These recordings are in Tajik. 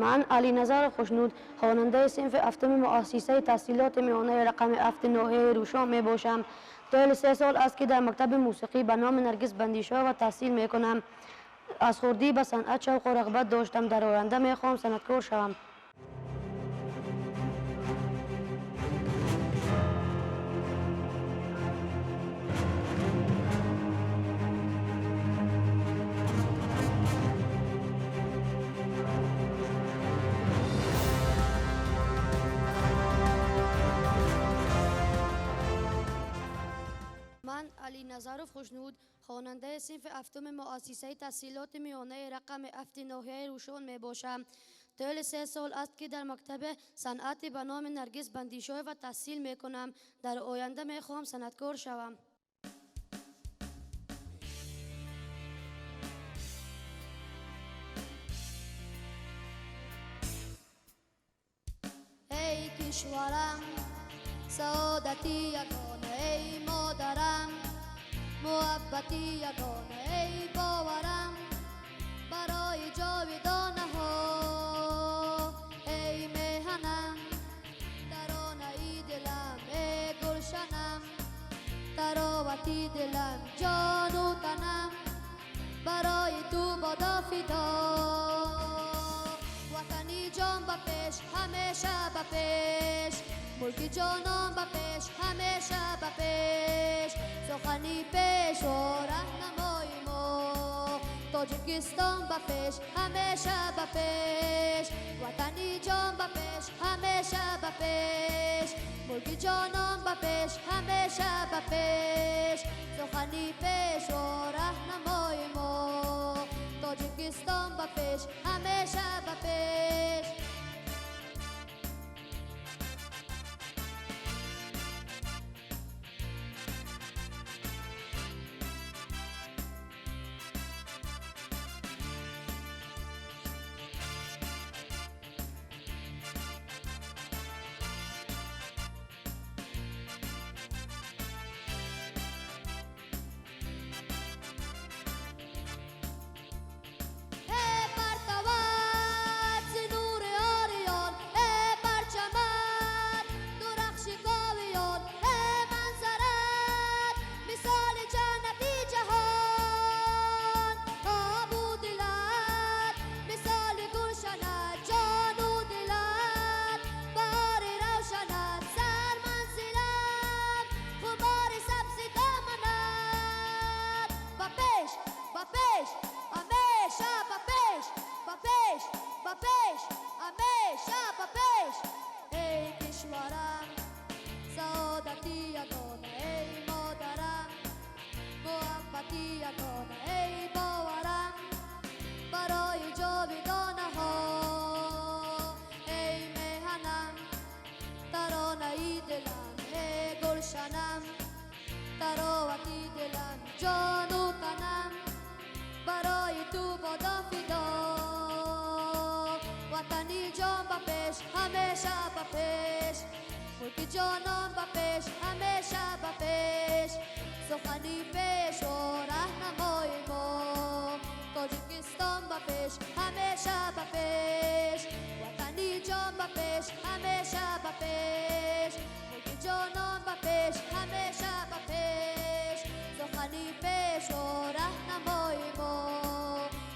Ман Али Назар Хушнуд, хонандаи синфи ҳафтуми муассисаи таҳсилоти миёнаи рақами 7 ноҳияи Рӯшон мебошам. Тӯли 3 сол аст, ки дар мактаби мусиқӣ ба номи Наргиз Бандишова таҳсил мекунам. Аз хурдӣ ба санъат шавқу рағбат доштам. Дар оянда мехоҳам санъаткор шавам. Ман Али Назаров Хушнуд, хонандаи синфи ҳафтуми муассисаи таҳсилоти миёнаи рақами 7 ноҳияи Рӯшон мебошам. Тӯли 3 сол аст, ки дар мактаби санъати ба номи Наргиз Бандишоева таҳсил мекунам. Дар оянда мехоҳам санъаткор шавам. Эй кишварам, саодати ягона, эй модарам, муҳаббати ягона, эй боварам барои ҷовидонаҳо, эй меҳанам, таронаи дилам, эй гулшанам, таровати дилам, ҷону танам барои ту бодо фидо. Ватани ҷон ба пеш, ҳамеша ба пеш, мулки ҷонон ба пеш, ҳамеша ба пеш, сухани пеш ва раҳнамои мо, Тоҷикистон ба пеш, ҳамеша ба пеш, ватани ҷон ба пеш, ҳамеша ба пеш, мулки ҷонон ба пеш, ҳамеша ба пеш, сухани пеш ва раҳнамои мо, Тоҷикистон ба пеш, ҳамеша ба пеш. ҳамеша ба пеш, мулки ҷонон ба пеш, ҳамеша ба пеш, сухани пеш ва раҳнамои мо, Тоҷикистон ба пеш, ҳамеша ба пеш, ватани ҷон ба пеш, ҳамеша ба пеш, мулки ҷонон ба пеш, ҳамеша ба пеш, сухани пеш ва раҳнамои мо,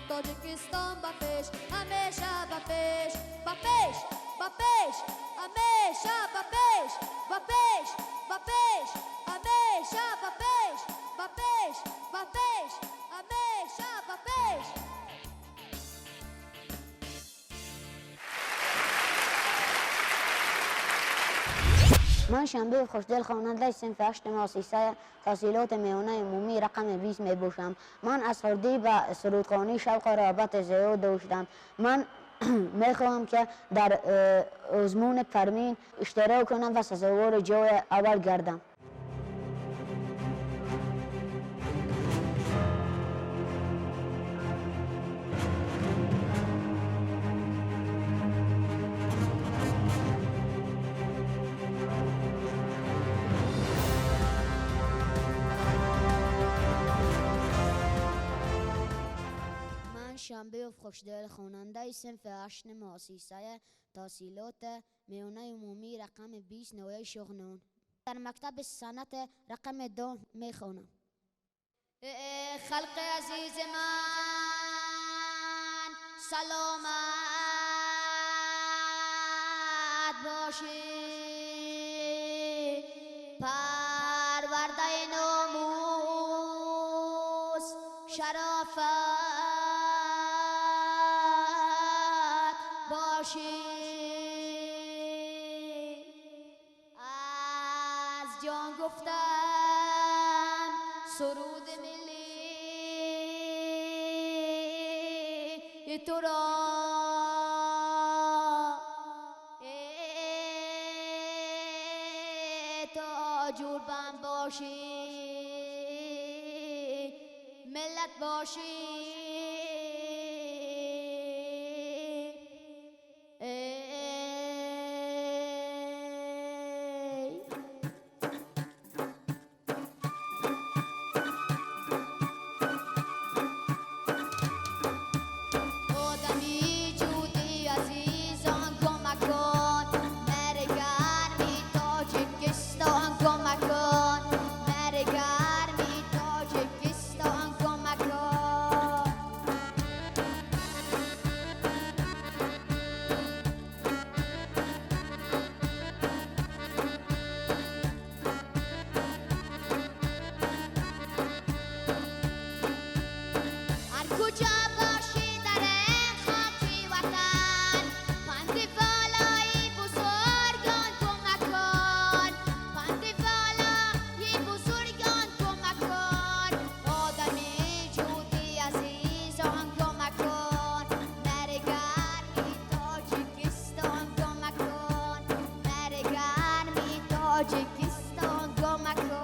Тоҷикистон ба пеш, ҳамеша ба пеш, ба пеш, ба пеш, ҳамеша ба пеш, ба пеш, ба пеш, ҳамеша ба пеш, ба пеш, ба пеш, ҳамеша ба пеш. Ман Шанбеев Хушдил, хонандаи синфи 8 муассисаи таҳсилоти миёнаи умумӣ рақами 20 мебошам. Ман аз хурдӣ ба сурудхонӣ шавқу рағбати зиёд доштам. Ман мехоҳам, ки дар озмуни Пармин иштирок кунам ва сазовори ҷои аввал гардам. Шанбеев Хушдил, хонандаи синфи 8 муассисаи таҳсилоти миёнаи умумии рақами 20 ноҳияи Шуғнон. Дар мактаби санъати рақами 2 мехонам. Халқи азизи ман, саломат бошӣ, парвардаи номус, шарофат бошӣ. Аз ҷон гуфтам суруди миллии туро, то ҷурбам бошӣ, миллат бошӣ. Одами ҷудӣ, азизон, кӯмак кун, мери гарми Тоҷикистон, кӯмак кун, мери гарми Тоҷикистон, кӯмак кун. Ҳар куҷо бошӣ дар ин хоки ватан, панди волои бузургон кӯмак кун, панди волои бузургон кӯмак кун. Одами ҷудӣ, азизон, кӯмак кун, мери гарми Тоҷикистон, кӯмак кун, мери гарми Тоҷикистон, кӯмак кун.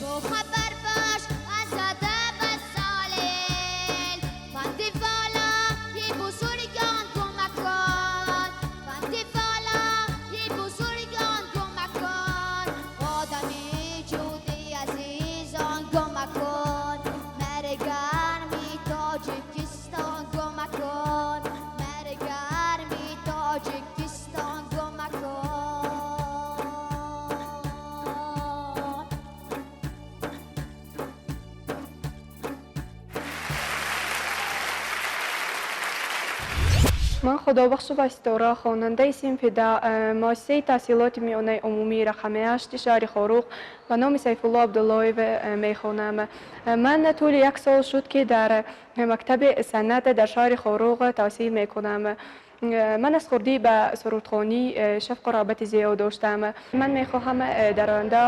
Бохабар бош аз адаб, аз солил, панди волои бузургон кӯмак кун, панди волои бузургон кӯмак кун. Одами ҷудӣ, азизон, кӯмак кун, мери гарми Тоҷикистон, кӯмак кун, мери гарми Тоҷикистон, кӯмак кун. Ман Худобахшова Ситора, хонандаи синфи 10 муассисаи таҳсилоти миёнаи умумии рақами 8 шаҳри Хоруғ ба номи Сайфулло Абдуллоев мехонам. Ман тӯли як сол шуд, ки дар мактаби санъат дар шаҳри Хоруғ таҳсил мекунам. Ман аз хурдӣ ба сурудхонӣ шавқу рағбати зиёд доштам. Ман мехоҳам дар оянда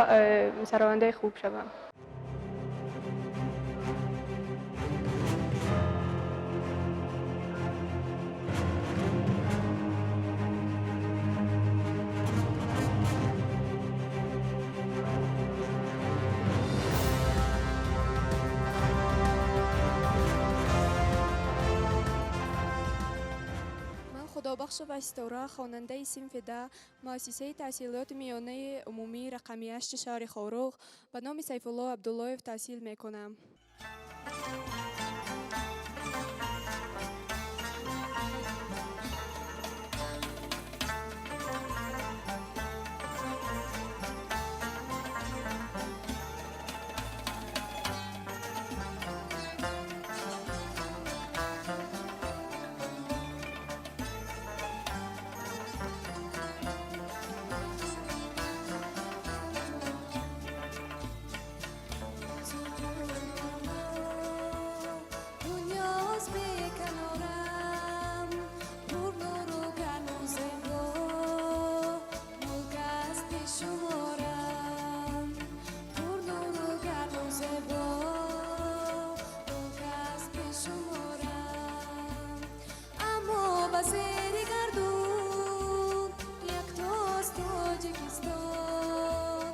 сарояндаи хуб шавам. Ман Худобахшова Ситора, хонандаи синфи 10 муассисаи таҳсилоти миёнаи умумии рақами 8 шаҳри Хоруғ ба номи Сайфулло Абдуллоев таҳсил мекунам. Дунёст беканорам, пурнуру гарму зебо, мулк аст бешуморам, пурнуру гарму зебо, мулк аст бешуморам. Аммо ба зери гардун яктост Тоҷикистон,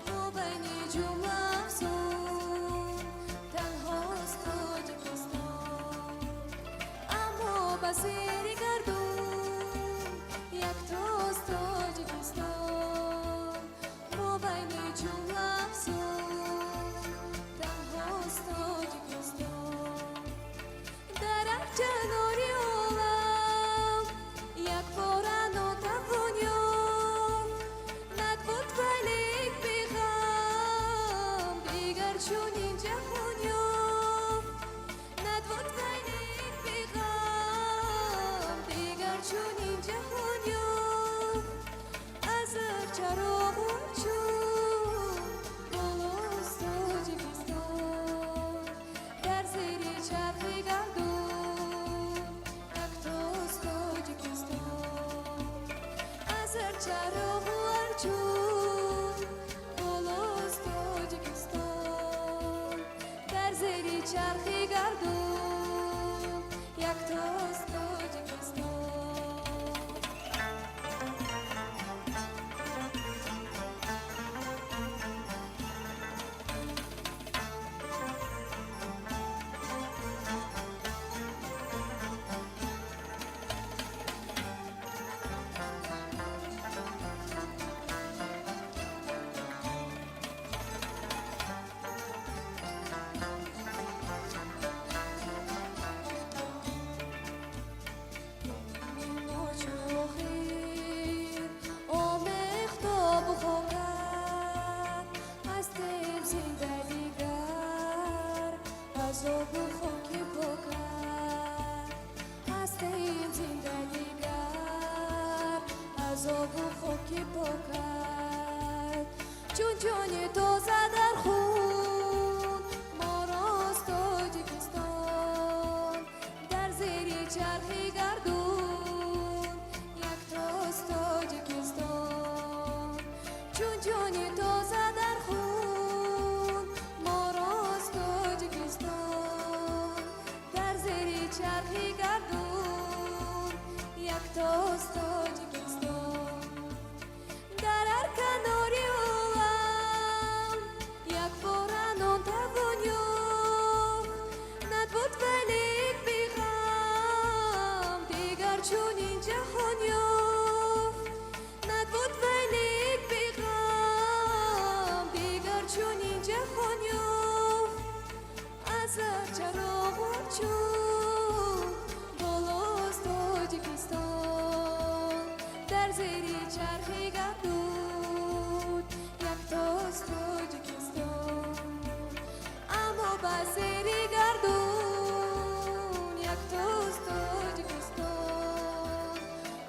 мобайни ҷумла афзун танҳост Тоҷикистон. Чароғу арчун болост Тоҷикистон, дар зери чархи гардун яктост Тоҷикистон. Омехтобу хокат ҳастем зинда дигар, азобу хоки покат ҳастем зинда дигар, азобу хоки покат. Чун ҷони тоза дар хун морост Тоҷикистон, дар зери чархи гардун яктост Тоҷикистон. Чун ҷони тоза дар хун морост Тоҷикистон, дар зери чархи гардун яктост Тоҷикистон. Дар ҳар канори олам якбора нон тавон ёфт, надбуд валек беғам дигар чунин ҷаҳон ёфт, надбуд валек беғам дигар чунин ҷаҳон ёфт. Аз ҳар чароғу арчун болост Тоҷикистон, дар зери чархи гардун яктост Тоҷикистон. Аммо ба зери гардун яктост Тоҷикистон,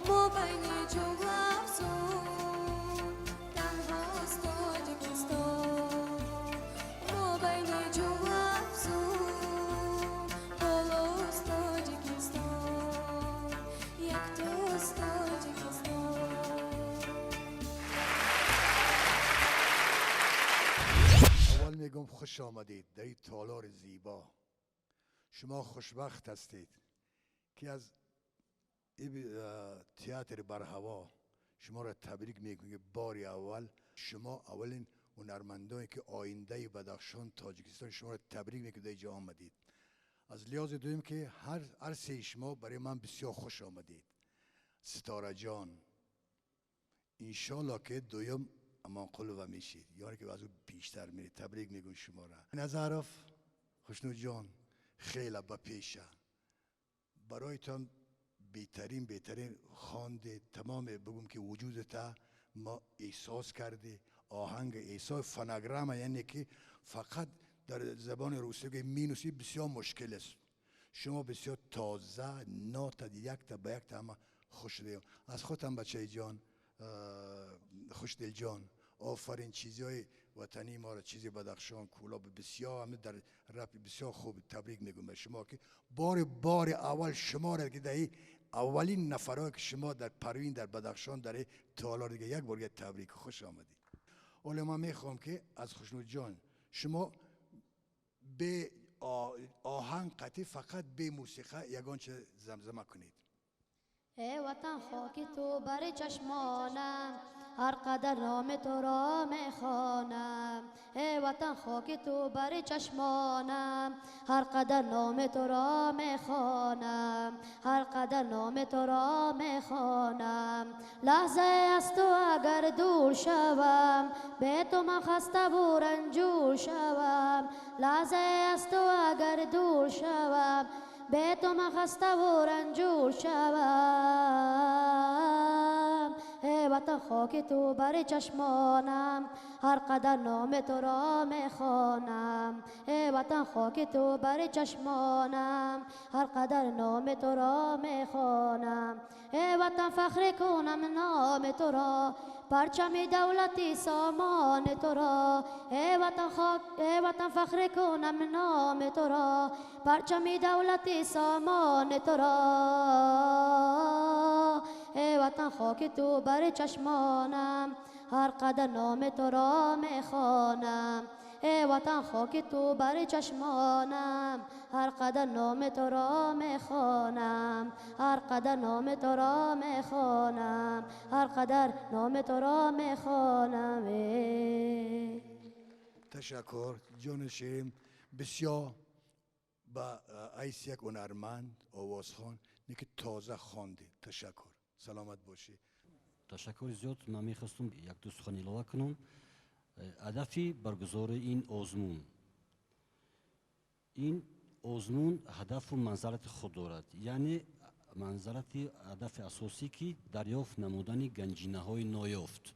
мо байни ҷумла афзун танҳост Тоҷикистон, мо байни ҷумла афзун болост Тоҷикистон, яктост Тоҷикистон. اول میگم خوش آمدید در این تالار زیبا. شما خوشبخت هستید که از این تئاتر برهوا شما را تبریک میگم که باری اول شما اولین هنرمندانی که آینده بدخشان تاجیکستان، شما را تبریک میگم در اینجا آمدید. از لحاظ دویم که هر سه شما برای من بسیار خوش آمدید. ستاره جان، انشالله که دویم امان قلوه میشید، یعنی که از او بیشتر میرید. تبریک میگم شما را. نظرف خوشنود جان، خیلی به پیشه برایتان بهترین بهترین خوانده، تمام بگم که وجودت ما احساس کرده، آهنگ احساس فونوگرام، یعنی که فقط در زبان روسی که مینوسی بسیار مشکل است. شما بسیار تازه نات یک تا به یک تا همه خوش دیم. از خودم بچه جان، خوشدل جان، آفرین. چیزهای وطنی ما را، چیزی بدخشان کولاب بسیار همه در رپ بسیار خوب. تبریک میگم به شما که بار اول شما را که در اولین نفرایی که شما در پروین در بدخشان در تالار دیگه یک بار تبریک، خوش آمدید. حالا من میخوام که از خوشنود جان شما به آهنگ قطعی فقط به موسیقی یگان چه زمزمه کنید. ای وطن خاکی تو بر چشمانم، هر قدر نام تو را میخوانم. ای وطن خاکی تو بر چشمانم، هر قدر نام تو را میخوانم، هر قدر نام تو را میخوانم. لحظه از تو اگر دور شوم، به تو من خسته و رنجور شوم. لحظه از تو اگر دور شوم، به تو من خسته و رنجور شوم. ای وطن خاکی تو بر چشمانم، هر قدر نام تو را میخوانم. ای وطن خاکی تو بر چشمانم، هر قدر نام تو را میخوانم. ای وطن فخر کنم نام تو را، پرچم دولتی سامان تو را. ای وطن خاک، ای وطن فخر کنم نام تو را، پرچم دولتی سامان تو را. эй ватан, хоки ту бар чашмонам, ҳар қадар номи туро мехонам. Эй ватан, хоки ту бар чашмонам, ҳар қадар номи туро мехонам, ҳар қадар номи туро мехонам, ҳар қадар номи туро мехонам. Ташаккур, ҷони ширин. Бисёр ба ҳайси як ҳунарманд, овозхон не ки тоза хондӣ. Ташаккур, саломат бошӣ. Ташаккури зиёд. Ман мехостум як-ду сухан илова кунам. Ҳадафи баргузории ин озмун, ин озмун ҳадафу манзалати худ дорад, яъне манзалати ҳадафи асосӣ, ки дарёфт намудани ганҷинаҳои ноёфт,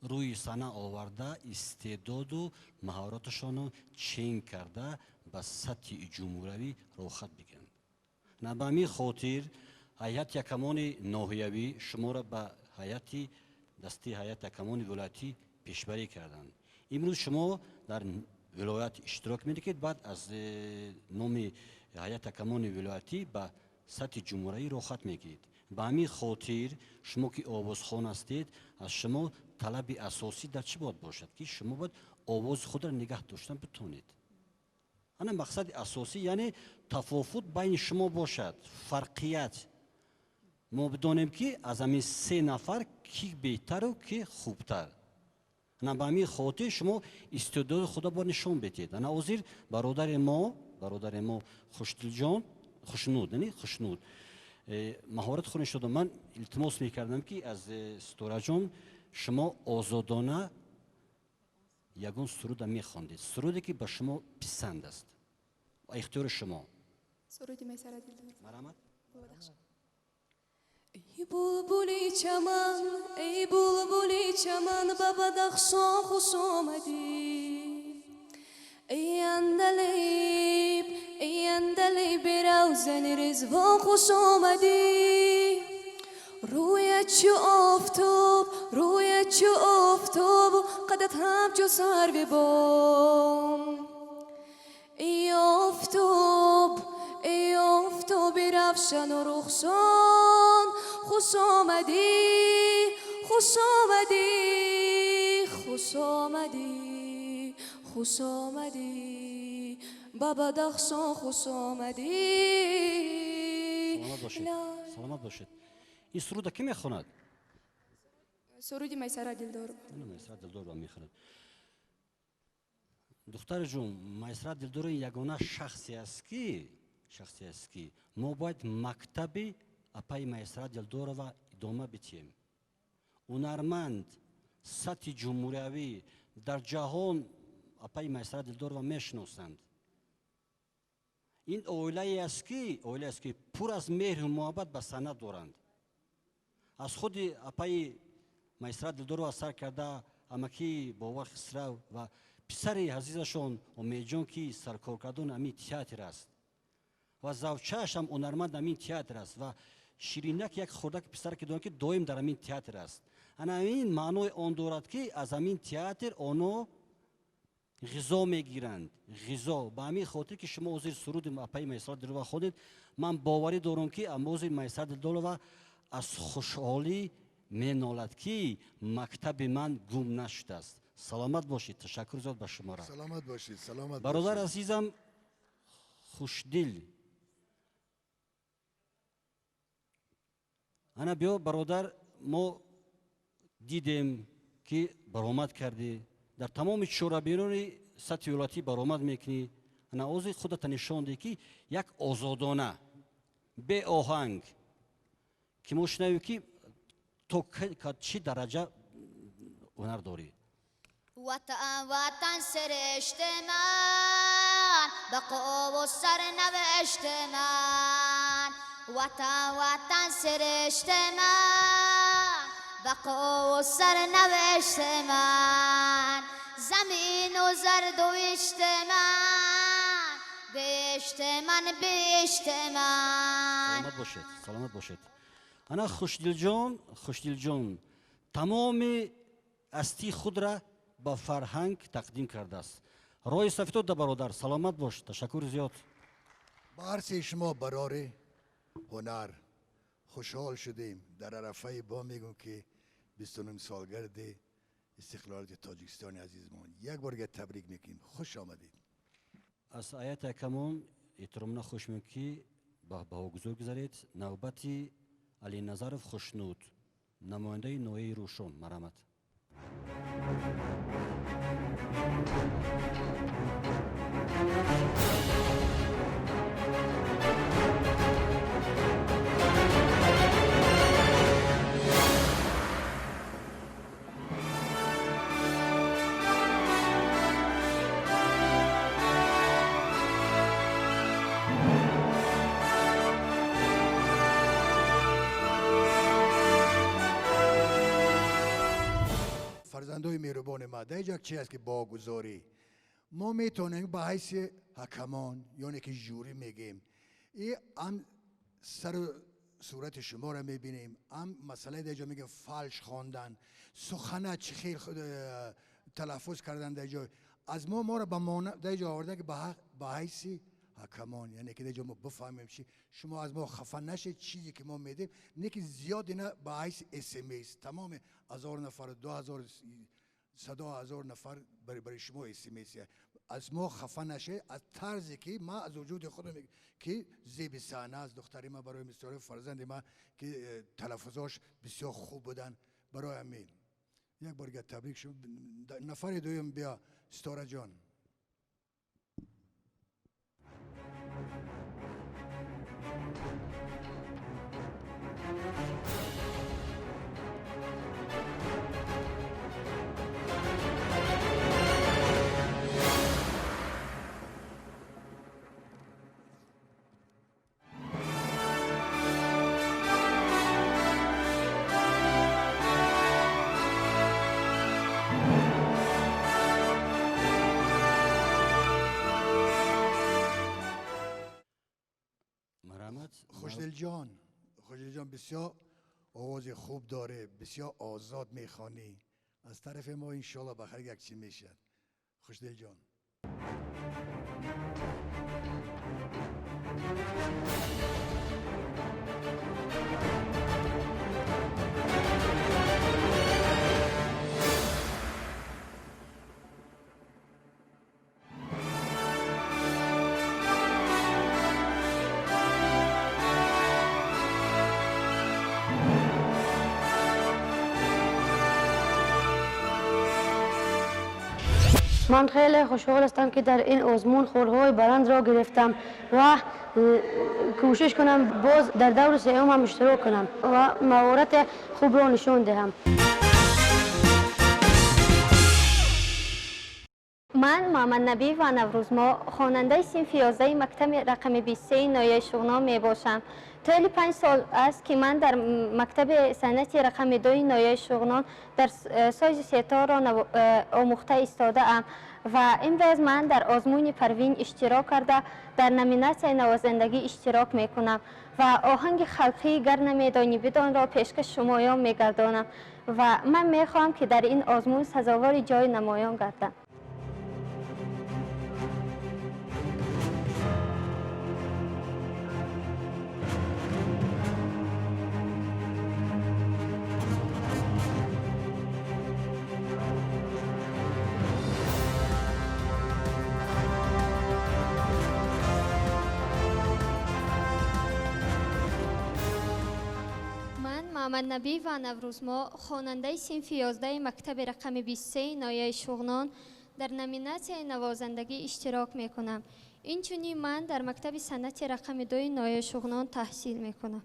рӯи саҳна оварда, истеъдоду маҳораташонро чен карда, ба сатҳи ҷумҳуравӣ роҳхат бигиранд. На ба ҳамин хотир ҳайати ҳакамони ноҳиявӣ шуморо ба ҳайати дастаи ҳайати ҳакамони вилоятӣ пешбарӣ карданд. Имрӯз шумо дар вилоят иштирок мекунед, баъд аз номи ҳайати ҳакамони вилоятӣ ба сатҳи ҷумҳуравӣ роҳхат мегиред. Ба ҳамин хотир шумо ки овозхон ҳастед, аз шумо талаби асосӣ дар чӣ бояд бошад? Ки шумо бояд овози худро нигаҳ доштан битонед. Ана мақсади асосӣ, яъне тафовут байни шумо бошад, фарқият. Мо бидонем, ки аз ҳамин се нафар ки беҳтару ки хубтар. Ана ба ҳамин хотир шумо истеъдоди худро бояд нишон бидиҳед. Ана ҳозир бародари мо Хушдилҷон, Хушнуд, яъне Хушнуд, маҳорати худ нишон дод. Ман илтимос мекардам, ки аз Ситораҷон шумо озодона ягон суруда мехондед, суруде ки ба шумо писанд аст, ба ихтиёри шумо. Суруди Майсара Дилдор. Марҳамат. Эй булбули чаман, эй булбули чаман, ба Бадахшон хуш омадӣ. Эй андалиб, эй андалиби равзани Ризвон, хуш омадӣ. Рӯят чу офтоб, рӯят чу офтоб, қадат ҳамчу сарви бом. Эй офтоб, эй офтоби равшану рухшон, хуш омадӣ, хуш омадӣ, хуш омадӣ, хуш омадӣ, ба Бадахшон хуш омадӣ. Саломат бошед, саломат бошед. Ин суруда кӣ мехонад? Суруди Майсара Дилдор. Майсара Дилдорова мехонад. Духтари ҷон, Майсара Дилдорова ягона шахсе аст, ки мо бояд мактаби апаи Майсара Дилдорова идома бидиҳем. Ҳунарманд сатҳи ҷумҳуриявӣ, дар ҷаҳон апаи Майсара Дилдорова мешиносанд. Ин оилае аст, ки пур аз меҳру муҳаббат ба санъат доранд. Аз худи апаи Майсара Дилдорова сар карда, амакии Бовар Хисрав ва писари азизашон Умедҷон, ки саркоркардони ҳамин театр аст, ва завчааш ҳам ҳунарманд ҳамин театр аст, ва Ширинак, як хурдаки писаре ки доранд, ки доим дар ҳамин театр аст. Ана ҳамин маънои он дорад, ки аз ҳамин театр оно ғизо мегиранд, ғизо. Ба ҳамин хотир, ки шумо ҳозир суруди апаи Майсара Дилдорова хондед, ман боварӣ дорам, ки ҳозир Майсара Дилдорова аз хушҳолӣ менолад, ки мактаби ман гум нашудааст. Саломат бошед, ташаккур зиёд ба шуморо. Саломат бошед, саломат. Бародар азизам Хушдил, ана биё, бародар. Мо дидем, ки баромад кардӣ, дар тамоми чорабинони сатҳи вилоятӣ баромад мекунӣ. Ана ҳозир худата нишон диҳӣ, ки як озодона, беоҳанг, ки мо шунавем, ки то чӣ дараҷа ҳунар дорӣ. Ватан, ватан, сиришти ман, бақову сарнавишти ман. Ватан, ватан, сиришти ман, бақову сарнавишти ман. Замину зардуишти ман, беҳишти ман, беҳишти ман. Саломат бошед, саломат бошед. Ана Хушдилҷон, Хушдилҷон тамоми ҳастии худра ба фарҳанг тақдим кардааст. Роҳи сафедо, бародар, саломат бош, ташаккури зиёд. Ба ҳар сеи шумо барори ҳунар. خوشحال شدیم. در عرفه با میگم که 29 سالگرد استقلال تاجیکستان عزیزمان یک بار دیگه تبریک میگیم. خوش آمدید. از آیت کمون احترامنا خوش که با بهاگذار گذارید. نوبتی علی نظرов خوشنود، نماینده نوعی روشون، مرحمت. فرزندای مهربان ما، در اینجا چی است که باگذاری ما میتونیم به حیث حکمان یعنی که جوری میگیم، این هم سر صورت شما را میبینیم، هم مسئله در اینجا میگیم فالش خواندن، سخنه چی خیلی تلفظ کردن در اینجا از ما را به در اینجا آوردن که به حیث حکمان، یعنی که در اینجا ما بفهمیم چی شما از ما خفه نشید، چیزی که ما میدیم نه که زیاد اینا به حیث SMS تمام 1000 نفر 2000 100,000 نفر برای شما SMS از ما خفه نشه، از طرزی که ما از وجود خودم که زیب صحنه از دختری ما برای مثال فرزند ما که تلفظاش بسیار خوب بودن، برای همین یک بار دیگه تبریک شما. نفر دوم بیا ستاره جان. خوشدل جان، خوشدل جان بسیار آواز خوب داره، بسیار آزاد میخوانی، از طرف ما انشالله بخیر یک چی میشد. خوشدل جان. من خیلی خوشحال هستم که در این آزمون خورهای برند را گرفتم و کوشش کنم باز در دور سوم هم اشتراک کنم و مهارت خوب را نشان دهم. من محمد نبی و نوروز ما خواننده صنف 11 مکتب رقم 23 ناحیه شغنان می باشم. طول 5 سال است که من در مکتب صنعتی رقم 2 ناحیه شغنان در ساز سیتار را آموخته ایستاده ام و امروز من در آزمون پروین اشتراک کرده در نمیناسیای نوازندگی اشتراک می کنم و آهنگ خلقی گر نمیدانی بدان را پیشکش شمایان می گردانم و من می خواهم که در این آزمون سزاوار جای نمایان گردم. محمد نبی و نوروز ما خواننده صنف 11 مکتب رقم 23 ناحیه شغنان در نمیناسیای نوازندگی اشتراک می کنم. اینچنین من در مکتب صنعت رقم 2 ناحیه شغنان تحصیل می کنم.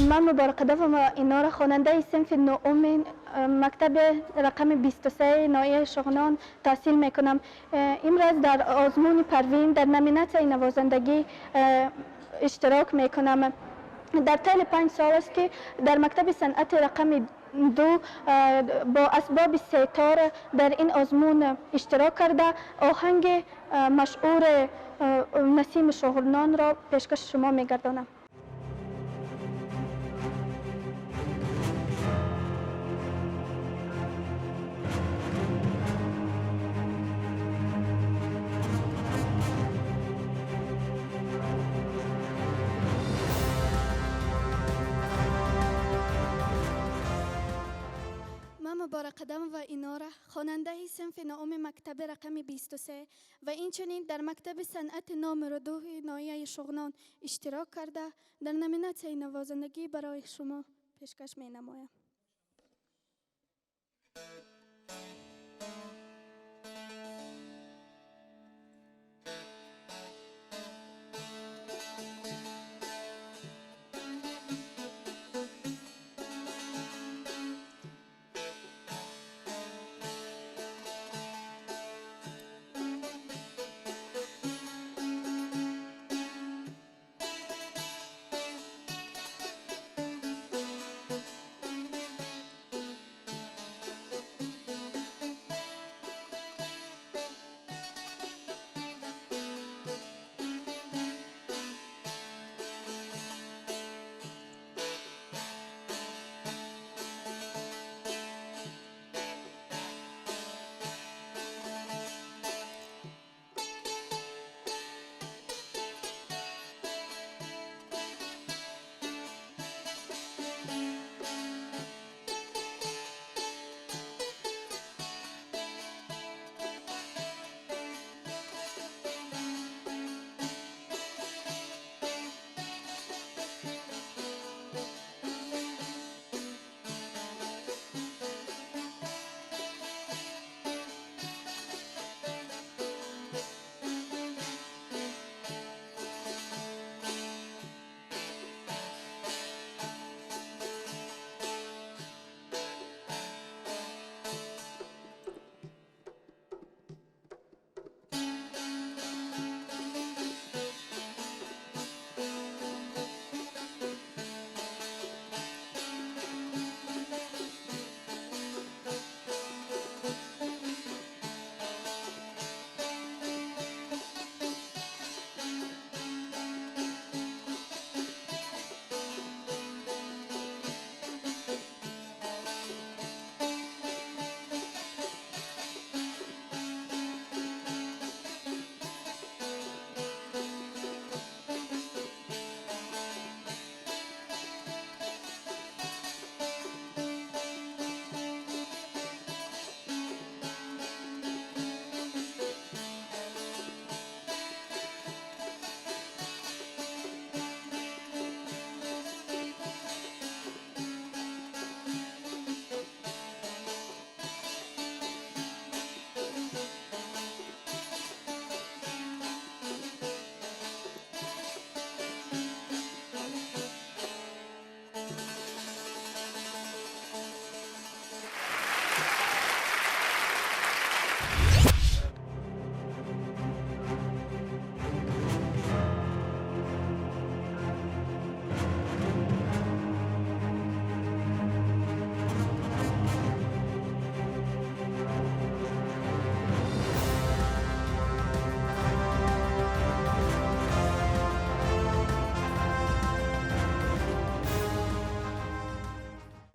Ман Муборакқадамова Инора, хонандаи синфи нуҳуми мактаби рақами 23 ноҳияи Шуғнон таҳсил мекунам. Имрӯз дар озмуни Парвин дар номинатсияи навозандагӣ иштирок мекунам. Дар тӯли 5 сол аст, ки дар мактаби санъати рақами 2 бо асбоби сетор дар ин озмун иштирок карда, оҳанги машҳури Насими Шуғнонро пешкаши шумо мегардонам. Муборакқадамова Инора, хонандаи синфи нуҳуми мактаби рақами 23 ва инчунин дар мактаби санъати номери 2 ноҳияи Шуғнон иштирок карда, дар номинатсияи навозандагӣ барои шумо пешкаш менамоям.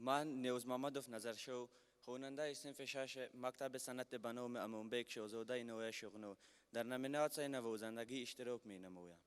Ман Ниёзмамадов Назаршоҳ, хонандаи синфи шаш мактаби санъати ба номи Амонбек Шоҳзодаи ноҳияи Шуғнон, дар номинатсияи навозандагӣ иштирок менамоям.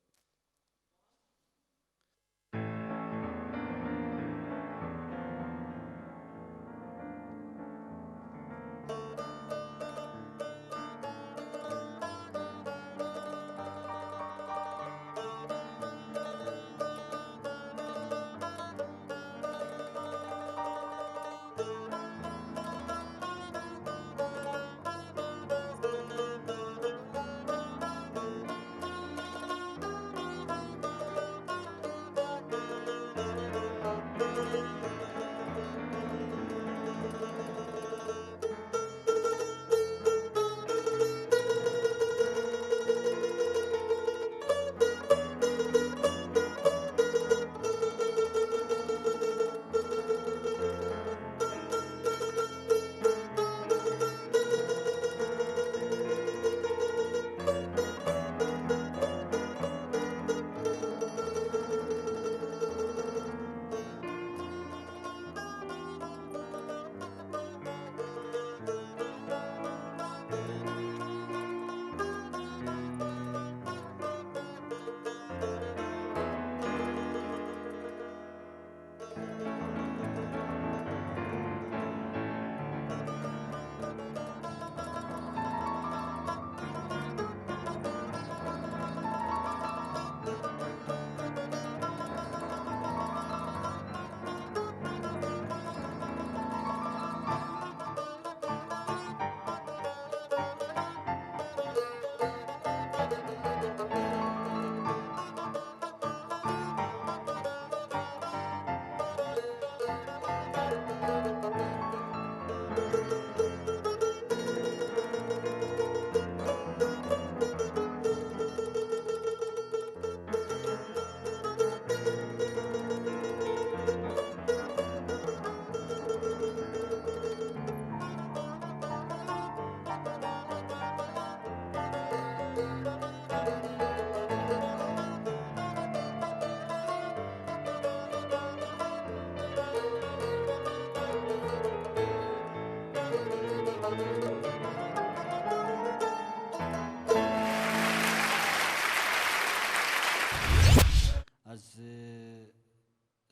Аз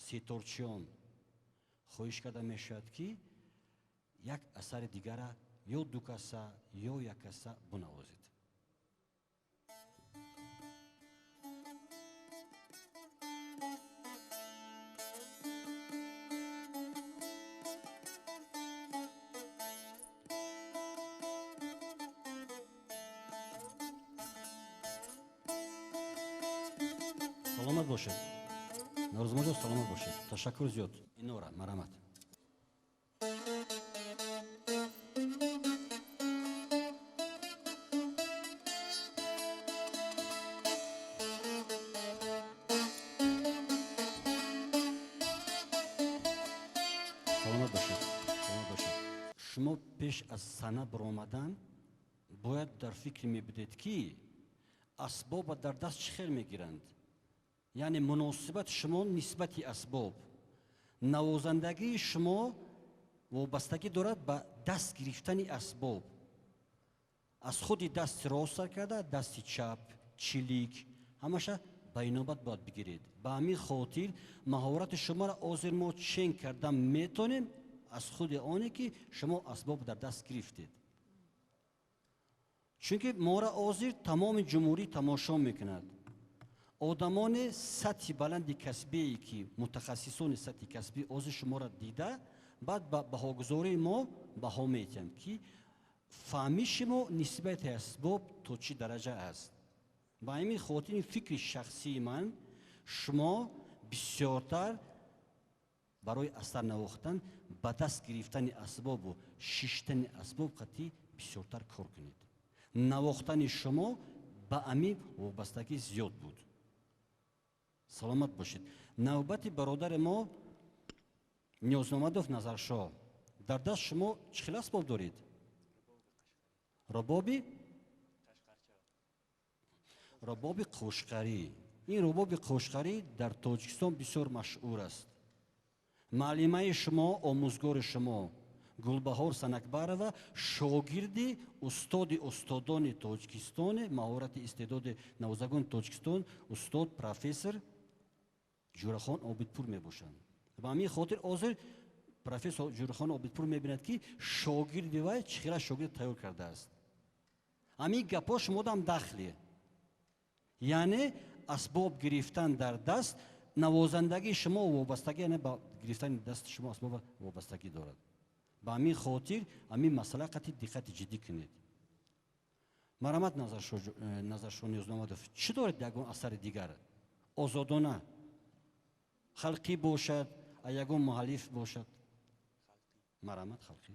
сеторчиён хоҳиш карда мешавад, ки як асари дигара ё ду каса, ё як каса бунавозед. Саломат бошед, Наврӯзмоҷон, саломат бошед, ташаккур зиёд. Инора, марҳамат. Саломат бошед, саломат бошед. Шумо пеш аз саҳна баромадан бояд дар фикр мебудед, ки асбоба дар даст чӣ хел мегиранд, яъне муносибати шумо нисбати асбоб, навозандагии шумо вобастагӣ дорад ба даст гирифтани асбоб, аз худи дасти рост сар карда дасти чап, чилик, ҳамаша ба инобат бояд бигиред. Ба ҳамин хотир маҳорати шуморо ҳозир мо чен карда метонем аз худи оне, ки шумо асбоб дар даст гирифтед, чунки моро ҳозир тамоми ҷумҳурӣ тамошо мекунад. Одамони сатҳи баланди касбие, ки мутахассисони сатҳи касбӣ ҳозир шуморо дида, баъд ба баҳогузории мо баҳо метиҳанд, ки фаҳмиши мо нисбати асбоб то чӣ дараҷа аст. Ба ҳамин хотири фикри шахсии ман, шумо бисёртар барои асар навохтан ба даст гирифтани асбобу шиштани асбоб қатъӣ бисёртар кор кунед. Навохтани шумо ба ҳамин вобастагӣ зиёд буд. Саломат бошед. Навбати бародари мо Ниёзмамадов Назаршоҳ. Дар даст шумо чӣ хел асбоб доред? Рубоби қошқарӣ. Ин рубоби қошқарӣ дар Тоҷикистон бисёр машҳур аст. Муаллимаи шумо, омӯзгори шумо Гулбаҳор Санакбарова шогирди устоди устодони Тоҷикистони, маҳорати истеъдоди навозагони Тоҷикистон, устод профессор Ҷурахон Обидпур мебошанд. Ба ҳамин хотир ҳозир профессор Ҷурахон Обидпур мебинад, ки шогирди вай чӣ хела шогирд тайёр кардааст. Ҳамин гапҳо шумодам дахле, яъне асбоб гирифтан дар даст, навозандагии шумо вобастагӣ, яъне ба гирифтани дасти шумо асбоб вобастагӣ дорад. Ба ҳамин хотир ҳамин масъала қатъи диққати ҷиддӣ кунед. Марҳамат, Назаршоҳ Ниёзмамадов, чӣ доред ягон асари дигар? Озодона, халқӣ бошад, ягон муаллиф бошад. Марҳамат, халқӣ.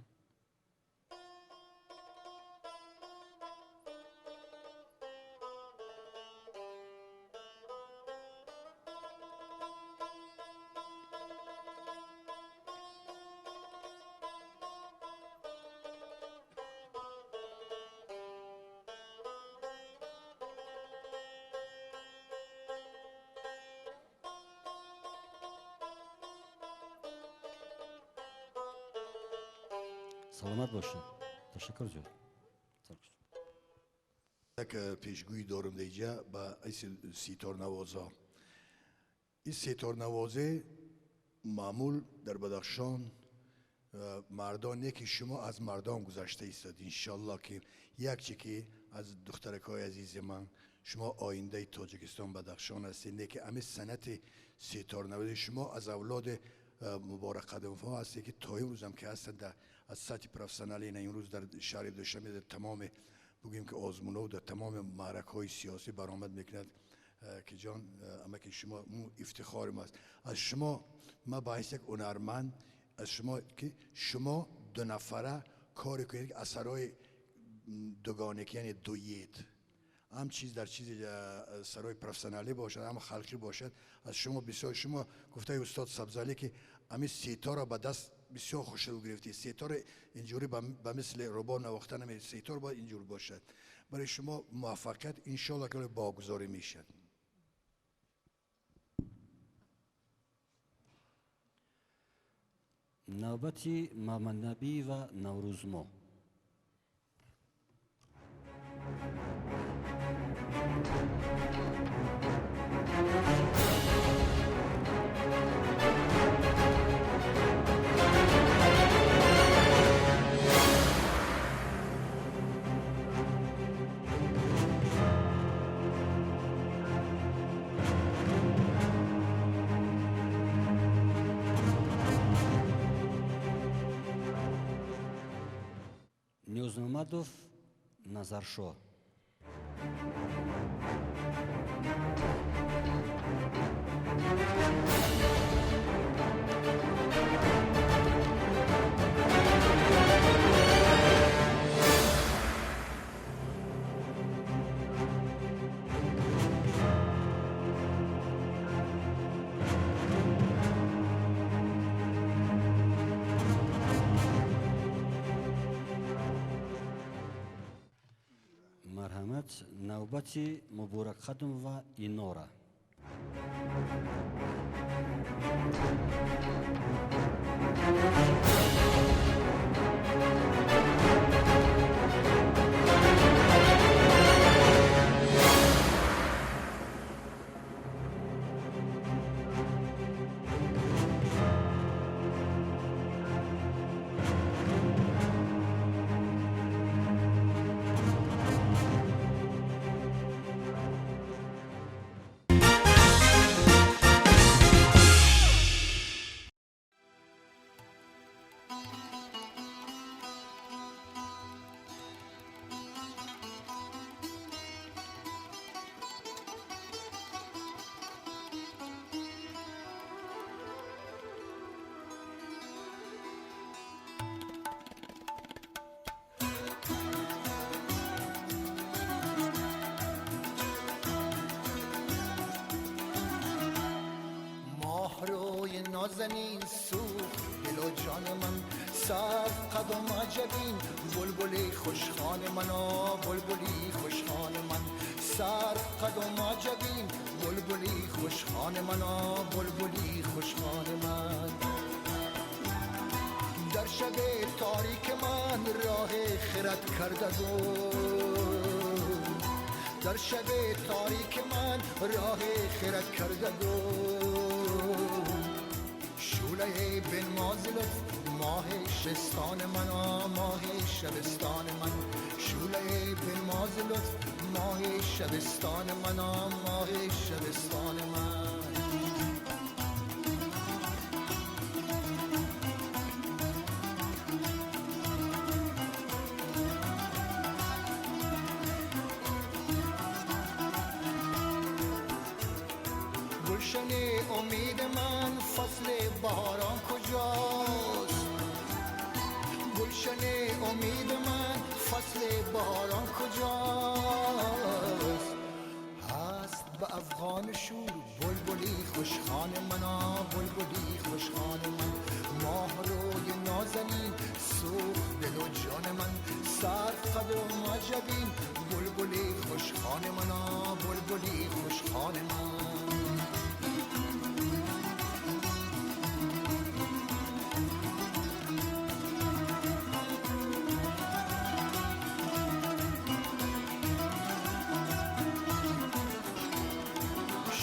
Саломат бошед, ташаккур зиёд. Як пешгӯӣ дорам диҷа ба ситорнавоза. Ин ситорнавозе маъмул дар Бадахшон мардон не, ки шумо аз мардон гузашта истод. Иншалло, ки якче ки аз духтаракҳои азизи ман, шумо оиндаи Тоҷикистон, Бадахшон ҳастед, не ки ҳамин санъати ситорнавозӣ шумо аз авлоди муборак қадамфо ҳастед, ки то имрӯзам ки ҳастанд аз сатҳи профессионалӣ, на имрӯз дар шаҳри Душанбе дар тамоми бигӯем ки озмунҳо, дар тамоми маъракаҳои сиёсӣ баромад мекунад, ки ҷон амаки шумо ифтихори мост. Аз шумо ман ба ҳайси як ҳунарманд, аз шумо ки шумо ду нафара коре кунед, ки асарҳои дугонагӣ, яъне дует, ҳам чиз дар чизи сарои профессионалӣ бошад, ҳам халқӣ бошад. Аз шумо бисёр, шумо гуфтаи устод Сабзалӣ, ки ҳамин сетора ба даст бисёр хушрӯ гирифтӣ, сетора инҷурӣ ба мисли рубоб навохта намед, сетор бояд инҷур бошад. Барои шумо муваффақият иншоалло ки богузорӣ мешавад. Навбати Муҳаммаднабӣ ва Наврӯзмо. Ниёзмамадов Назаршоҳ. Марҳамат, навбати Муборакқадамова Инора. نازنین سوخت دل و جان من، سر قدم عجبین بلبلی خوشخوان من، بلبلی خوشخوان من، سر قدم عجبین بلبلی خوشخوان من، بلبلی خوشخوان من. در شب تاریک من راه خرد کرده گل، در شب تاریک من راه خرد کرده گل. شعله بن مازلت ماه شستان من، ماه شبستان من، شعله بن مازلت ماه شبستان من، ماه شبستان من. گلشن امید من فصل بهاران کجاست، گلشن امید من فصل بهاران کجاست. هست به افغان شور بلبلی خوشخوان من، بلبلی خوشخوان من، ماه روی نازنین سوخت دل و جان من، سر قدم عجبین بلبلی خوشخوان من، بلبلی خوشخوان من.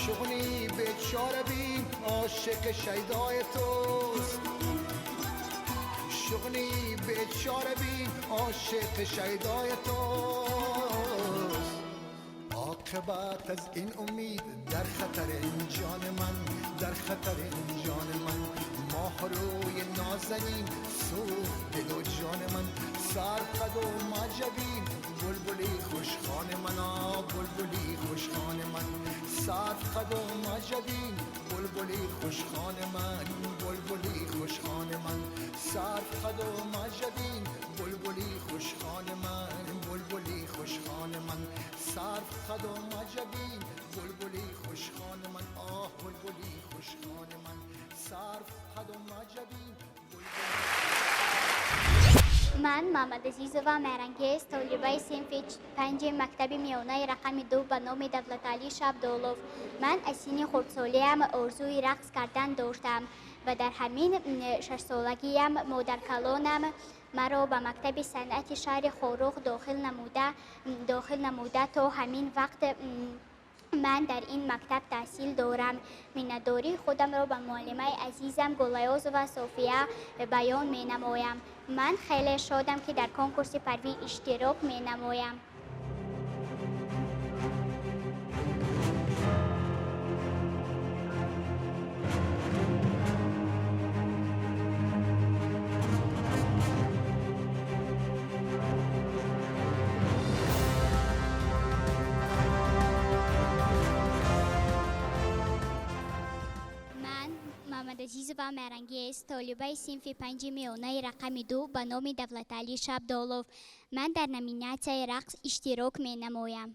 شغنی بیچاره بین عاشق شیدای توست، شغنی بیچاره بین عاشق شیدای توست. عاقبت از این امید در خطر این جان من، در خطر این جان من، ماه روی نازنین سوخت دل و جان من، سر قدم عجبین بلبلی خوشخوان من، بلبلی خوشخوان من، سر قدم عجبین بلبلی خوشخوان من، بلبلی خوشخوان من، سر قدم عجبین بلبلی خوشخوان من، بلبلی خوشخوان من، سر قدم عجبین بلبلی خوشخوان من، آه بلبلی خوشخوان من، سر قدم عجبین. من محمد عزیزова مهرانگیز، طالبه صنف 5 مکتب میانه رقم 2 به نام دولت علی شبدولов. من از سن خردسالی‌ام آرزوی رقص کردن داشتم و در همین 6 سالگیم مادرکلانم مرا به مکتب صنعت شهر خاروغ داخل نموده تا همین وقت من در این مکتب تحصیل دارم. منتداری خودم را به معلمه عزیزم گلیازova صوفیه بیان می نمایم. من خیلی شادم که در کنکورس پروین اشتراک می نمایم. Мамадазизова Меҳрангез, толибаи синфи панҷи миёнаи рақами 2 ба номи Давлаталӣ Шабдолов. Ман дар номинатсияи рақс иштирок менамоям.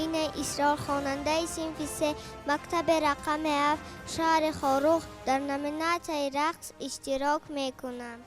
Амина Исрор, хонандаи синфи се, мактаби рақами 7, шаҳри Хоруғ, дар номинатсияи рақс иштирок мекунам.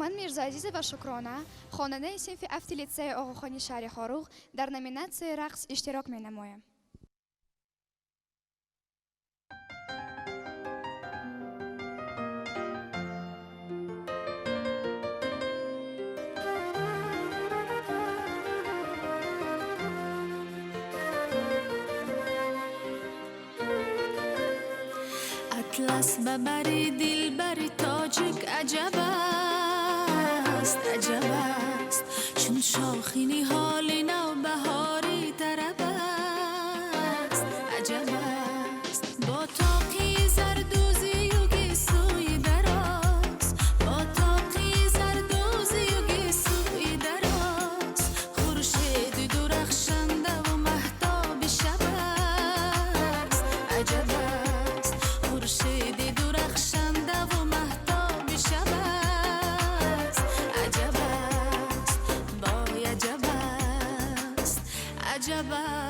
Ман Мирзоазизова Шукрона, хонандаи синфи ҳафти литсеи Оғохони шаҳри Хоруғ, дар номинатсияи рақс иштирок менамоям. Атлас ба бари дилбари тоҷик аҷаб аст, аҷаб аст. شاخی نهال نوبهاری طرب است عجب است با طاقی زردوزی و گیسوی دراز با طاقی زردوزی و گیسوی دراز خورشید درخشنده و مهتاب شب است عجب است خورشید درخشنده و مهتاب شب است عجب است وای عجب است عجب است.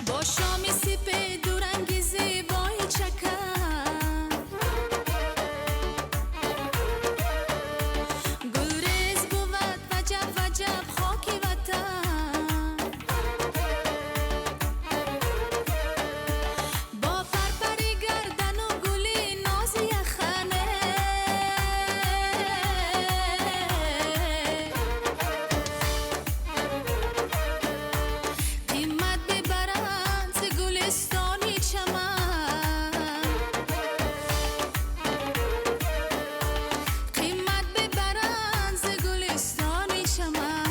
با شام سپید و رنگ زیبای چکن گلریز بود وجب وجب خاک وطن با پرپر گردن و گل ناز یخنه قیمت ببرند ز گلستانی چمن قیمت ببرند ز گلستانی چمن.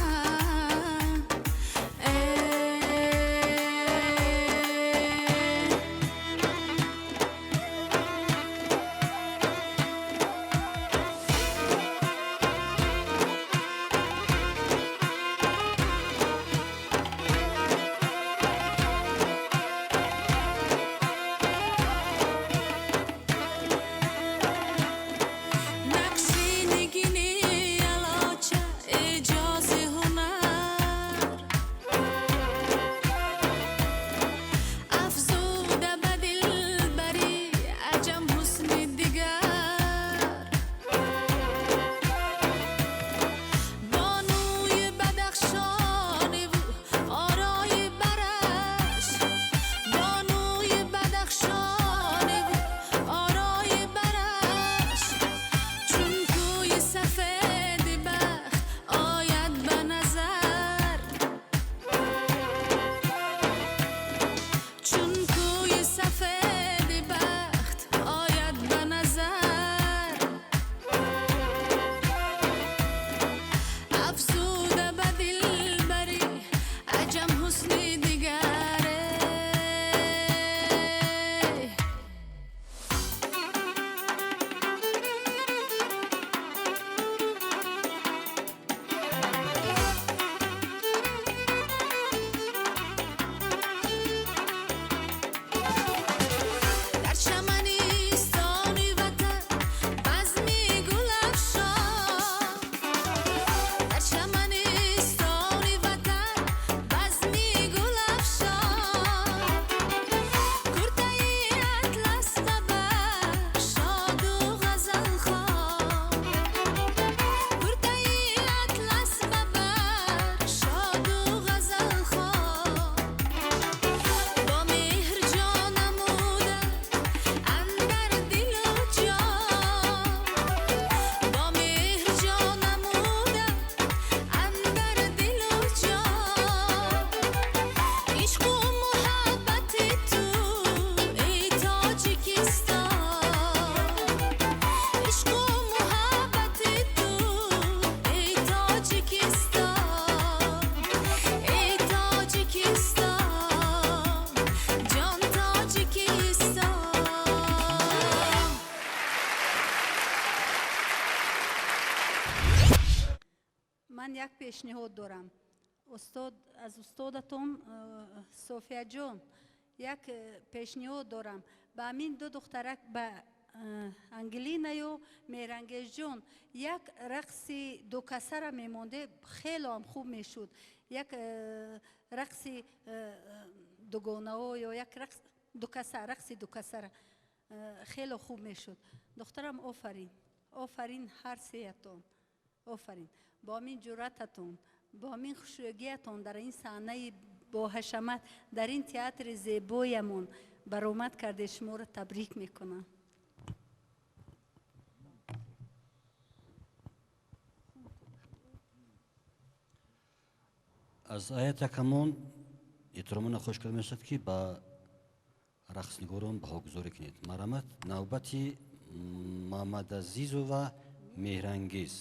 نقشی نگینی علاچه اعجاز هنر افزوده به دلبری عجم حسن دیگر بانوی بدخشان و آرای برش بانوی بدخشان و آرای برش چون کوی سفید بخت آید به نظر چون کوی سفید بخت آید به نظر افزوده به دلبری عجم حسن دیگر. در چمنستان وطن بزم گل افشان در چمنستان وطن بزم گل افشان کرته اطلس ببر شاد و غزل خوان کرته اطلس ببر شاد و غزل خوان با مهر جان نموده اندر دل و جان با مهر جان نموده اندر دل و جان عشق و محبت تو ای تاجیکستان عشق و محبت تو ای تاجیکستان ای تاجیکستان جان تاجیکستان. Ман як пешниҳод дорам, устод, аз устодатон Софияҷон як пешниҳод дорам ба ҳамин ду духтарак, ба Ангелинаю Меҳрангезҷон. Як рақси дукасара мемонде, хелоам хуб мешуд. Як рақси дугонао ё як рақс дукаса, рақси дукасара хело хуб мешуд. Духтарам, офарин, офарин ҳар сеятон, офарин бо ҳамин ҷуръататон, бо ҳамин хушрӯгиятон дар ин саҳнаи боҳашамат, дар ин театри зебоямон баромад карде. Шуморо табрик мекунам. Аз ҳайати ҳакамон эҳтиромона хоҳиш карда мешавад, ки ба рақснигорон баҳогузорӣ кунед. Марҳамат, навбати Мамадазизова Меҳрангез.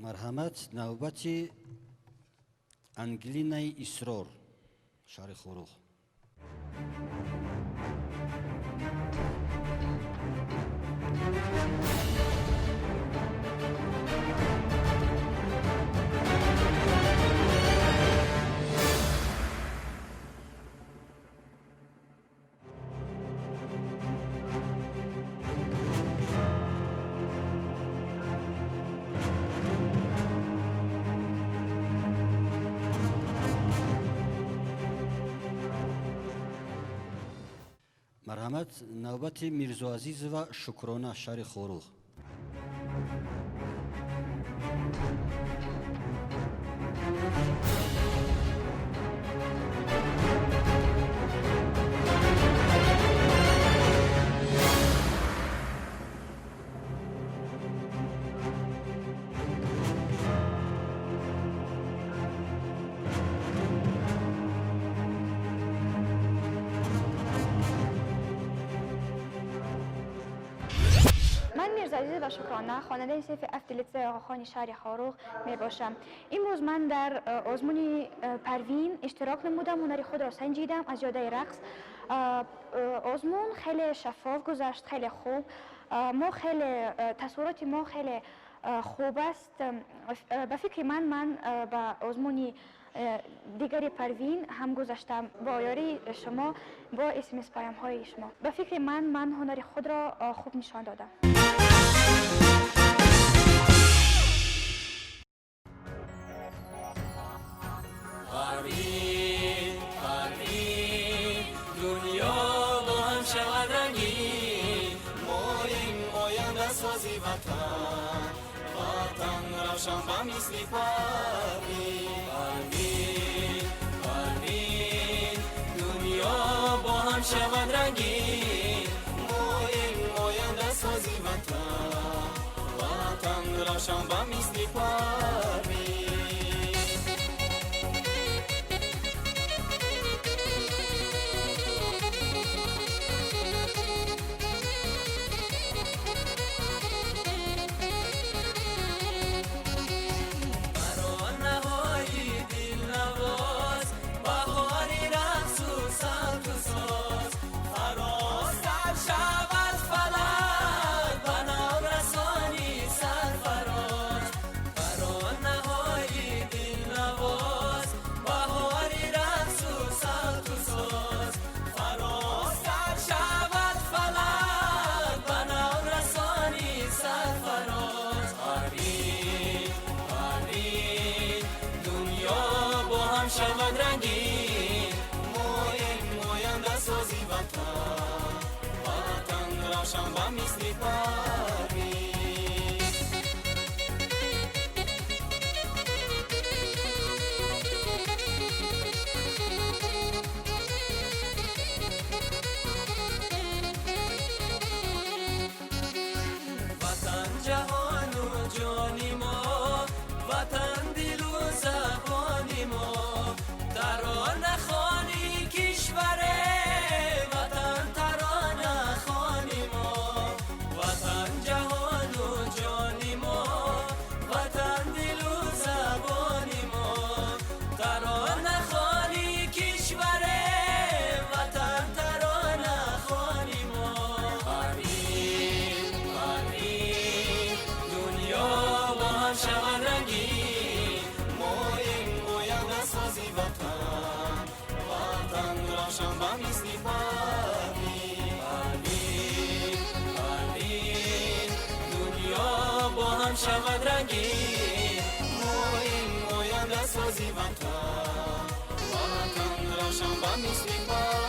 Марҳамат, навбати Ангелинаи Исрор, шаҳри Хоруғ. Марҳамат, навбати Мирзоазизова Шукрона, шаҳри Хоруғ. Ман Мирзоазизова Шукрона, хонандаи синфи ҳафти литсеи Оғохони шаҳри Хоруғ мебошам. Имрӯз ман дар озмуни Парвин иштирок намудам, ҳунари худро санҷидам аз ҷодаи рақс. Озмун хеле шаффоф гузашт, хеле хуб. Мо хеле тасаввуроти мо хеле хуб аст. Ба фикри ман, ман ба озмуни дигари Парвин ҳам гузаштам бо ёрии шумо, бо смс паёмҳои шумо. Ба фикри ман, ман ҳунари худро хуб нишон додам. Парвин, Парвин, дунё бо ҳам шавад рангин, моим ояндасози ватан, ватан равшан ба мисли Парвин. Парвин, Парвин, дунё бо ҳам шавад рангин, моим ояндасози ватан, ватан равшан ба мисли Парвин. Шавад рангин, моем ояндасози ватан, ватан равшан ба мисли Парвин. Ватан ҷаҳону ҷони мо, ватан дилу забони мо, тарона хони кишваре, ватан тарона хони мо, ватан Шавад рангин, моим ояндасози ватан. Ватан равшан ба мисли ман.